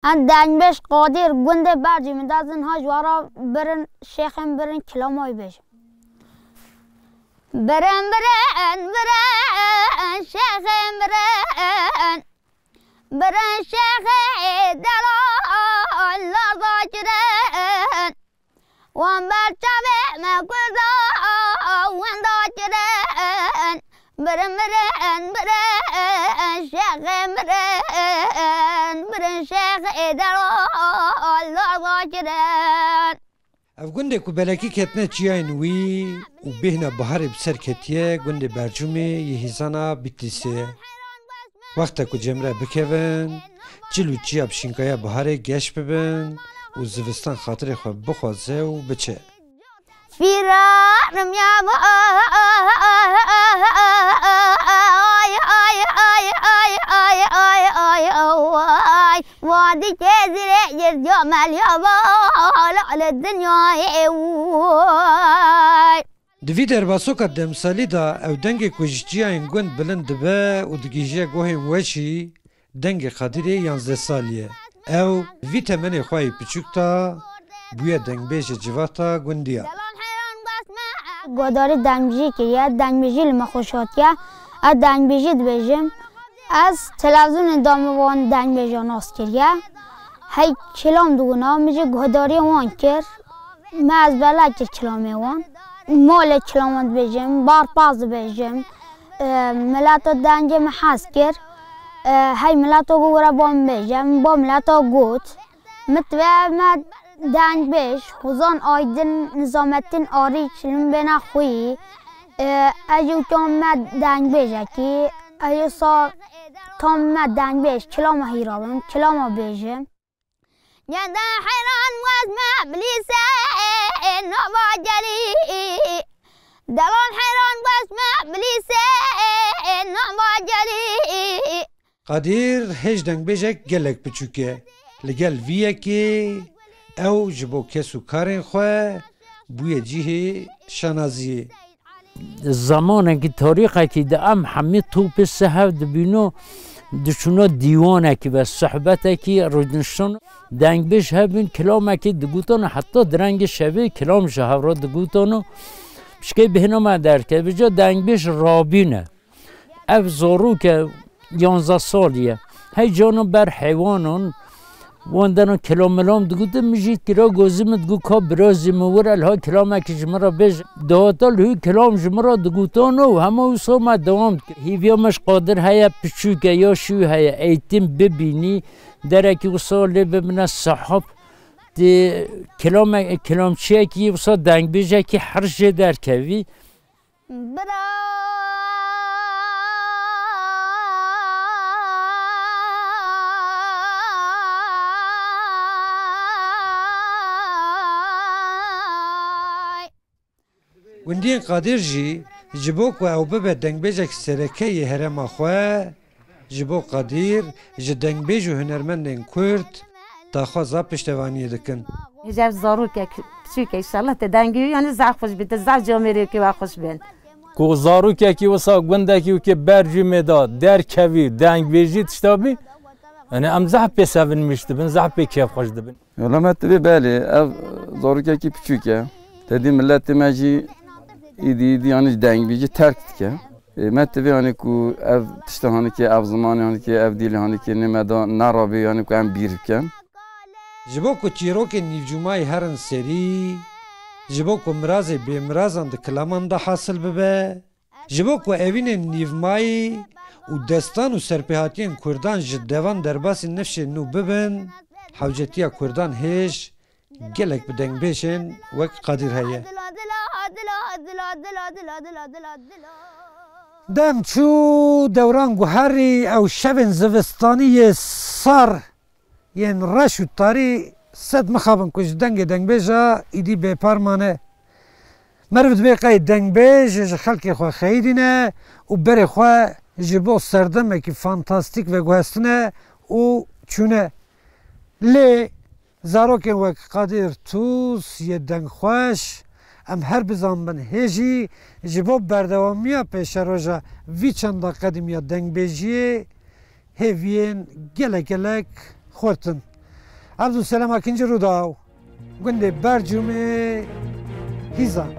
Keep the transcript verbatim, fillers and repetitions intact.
Em dengbêj Qadir gundê Bercî min dezin ha ji wara birin şêxên birin kilamayî bêjin. Birin, birin, birin, şêxên birin. Birin şêxê delal larda kirin. Wan ber çavê me kurda wenda kirin. Birin, birin, birin, şêxê birin. Birin şêxê delal larda kirin. Ev gundê ku belekî ketine çiyayên wî û bêhna biharê bi ser ketiye, gundê Bercûmê yê hîzana Bitlîsê ye. Wexta ku cemre bikevin, çil û çiya bi şînkaya biharê geş bibin û zivistan xatirê xwe bixwaze û biçe. Fîranim ya vay, ay, ay, ay, ay, ay, ay, ay, ay, ay, Vadî tezîrê girdiya melya vala li dinyayê way. Di vî derbasoka demsalî de ew dengê ku ji çiyayên gund bilind dibe û digihîje guhên weşî, dengê Qadirê yanzdeh salî ye. Ew vî temenê xwe yê piçûk de bûye dengbêjê civata gundiya. Guhdarî dengbêjî kiriye, dengbêjî li me xweş hatiye. Ez dengbêjî dibêjim. Ez televîzyonê de min van dengbêja nas kiriye. Hey kilam diguna, min jî guhdarî wan kir. Me ezberle kir kilamê wan. Malê kilaman dibêjim, barpaz dibêjim. E, mileta dengê min hez kir. E, hey mileta got were ba min bêje, min ba mileta got. Min divê me dengbêj, Hozan Aydin, Nizamettin Arîç li min bêne xwî. E, ez jî wekî me dengbêjekî, ez jî sa tam me dengbêj, kilama hîra bim, kilama bêjim. Genda heyran wez me bilîse nava gelî. Delal heyran wez me bilîse nava gelî. Qadir hêj dengbêjek gelek piçûk e. Li gel vî yekê ew ji bo kes û karên xwe bûye cihê şanaziyê. Zemanekî, tarîxekî de em hemî topê se hev dibîno, diçûno dîwanekî ve, sohbetekî, rûdiniştano. Dengbêj hebin, kilamekî digotano, heta di rengê şevê kilam ji hev re digotano. Pişkê bêhna me derkeve, ca dengbêj rabîne. Ev zarok e, yanzdeh salî ye. Hey cano ber heywanan, wan dena kilam milam digotin, min jî kira gozî min digot, ka birazî min wir, elha kilamekî ji min re bêj. Dihata li hû kilam ji min re digotan û hema wisa me dewam dikir. Hêviya me ji Qadir heye, piçûk e, ya şû heye, eğitim bibînî, derekî wisa lê bibine sehab. Di kilame-, kilamçiyekî wisa dengbêjekî her jê derkevî. Bira. Gundiyên Qadir jî ji bo ku ew bibe dengbêjek sereke yê herêma xwe, ji bo Qadir, ji dengbêj û hunermendên Kurd daxwaza piştevaniyê dikin. Ji ev zarokek piçûk e, înşallah te dengê wî, yanî zaf xweş bî, te zaf camêrê wekî we xweş bên. Ku zarokekî wisa gundekî wekî Bercûmê de derkevî, dengbêjî tişta bî, yanî em zaf pê sevinmiş dibin, zaf pê kêfxweş dibin. Wela me divê belê, ev zarokekî piçûk e. Te dî miletê me jî îdî îdî yanî ji dengbêjî terk dike. Ê, me divê yanî ku ev tişta hanî ke, ev zimanê hanî ke, ev dîlê hanî ke nê me de nerabe yanî ku em bîr bikin. Ji bo ku çîrokên nîvcûmayî herin serî, ji bo ku mirazê bêmirazan di kilaman de hasil bibe, ji bo ku evînên nîvmayî û destan û serpêhatiyên kurdan ji devan derbasî nifşên nû bibin, hewcetiya kurdan hêj gelek bi dengbêjên wek Qadir heye. Dem çû, dewran guherî, ew şevên zivistanî yê sar yên reş û tarî sed mixabin ku ji dengê dengbêja îdî bêpar mane. Meriv dibê qey dengbêj ji xelkê xwe xeyidîne û berê xwe ji bo serdemekî fantastîk veguhestine û çûne. Lê zarokên wek Qadir Tûz yê dengxweş, em her bizanbin hê jî ji bo berdewamiya pêşeroja vî çanda qedîmiya dengbêjiyê hêviyên gelek gelek xurt in. Erz û selama kincî Rûdaw, gundê Bercûmê Hîzan.